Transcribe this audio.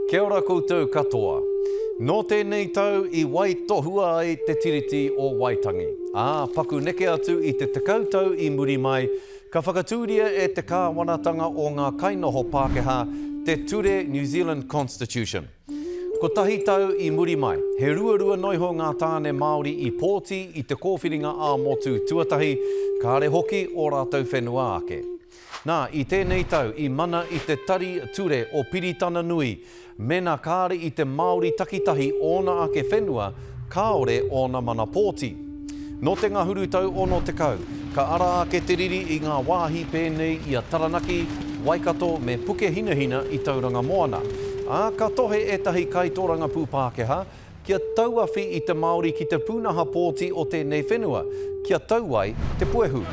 Kia ora koutou katoa. Nō tēnei tau i waitohua ai te Tiriti o Waitangi, ā, paku neke atu i te 10 tau i muri mai, ka whakatūria e te kāwanatanga o ngā kainoho Pākehā te Ture New Zealand Constitution. Kotahi tau i muri mai, he ruarua noiho ngā tāne Māori i pōti i te kōwhiringa ā-motu tuatahi, kāre hoki ō rātou whenua ake. Nā, i tēnei tau i mana i te Tari Ture o Piritana Nui, mena kāre i te Māori takitahi ōna ake whenua, kāore ōna mana pōti. Nō te ngahuru tau 60, ka ara ake te riri i ngā wāhi pēnei i a Taranaki, Waikato me Pukehinahina i Tauranga Moana. Ā, ka tohe ētahi kaitōrangapū Pākehā kia tauawhi i te Māori ki te pūnaha pōti o tēnei whenua, kia tau ai te puehu.